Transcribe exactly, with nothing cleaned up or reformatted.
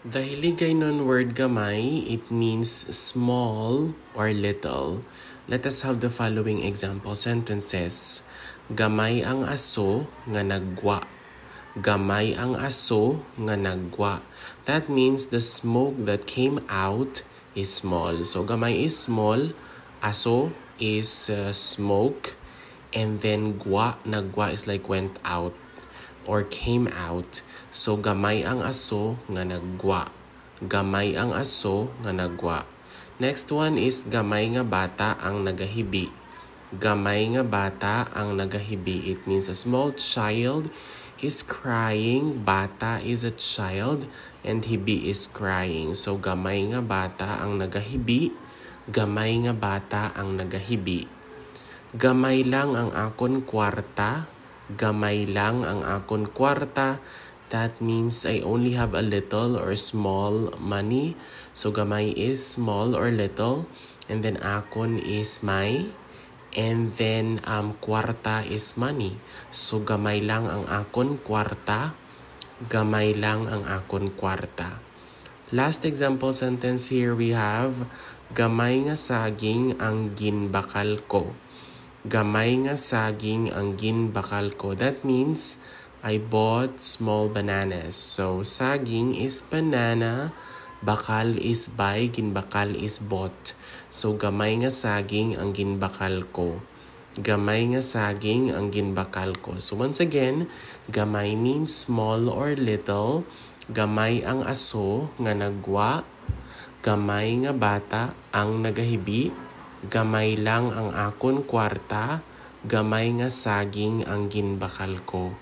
The Hiligaynon word gamay, it means small or little. Let us have the following example sentences. Gamay ang aso nga naggwa. Gamay ang aso nga naggwa. That means the smoke that came out is small. So gamay is small, aso is uh, smoke, and then gwa, naggwa is like went out or came out. So gamay ang aso nga naggwa. Gamay ang aso nga naggwa. Next one is gamay nga bata ang nagahibi. Gamay nga bata ang nagahibi. It means a small child is crying. Bata is a child and hibi is crying. So gamay nga bata ang nagahibi. Gamay nga bata ang nagahibi. Gamay lang ang akon kwarta. Gamay lang ang akon kwarta. That means I only have a little or small money. So gamay is small or little. And then akon is my. And then um, kwarta is money. So gamay lang ang akon kwarta. Gamay lang ang akon kwarta. Last example sentence here we have, gamay nga saging ang ginbakal ko. Gamay nga saging ang ginbakal ko. That means I bought small bananas. So saging is banana, bakal is buy, ginbakal is bought. So gamay nga saging ang ginbakal ko. Gamay nga saging ang ginbakal ko. So once again, gamay means small or little. Gamay ang aso nga naggwa. Gamay nga bata ang nagahibi. Gamay lang ang akon kwarta. Gamay nga saging ang ginbakal ko.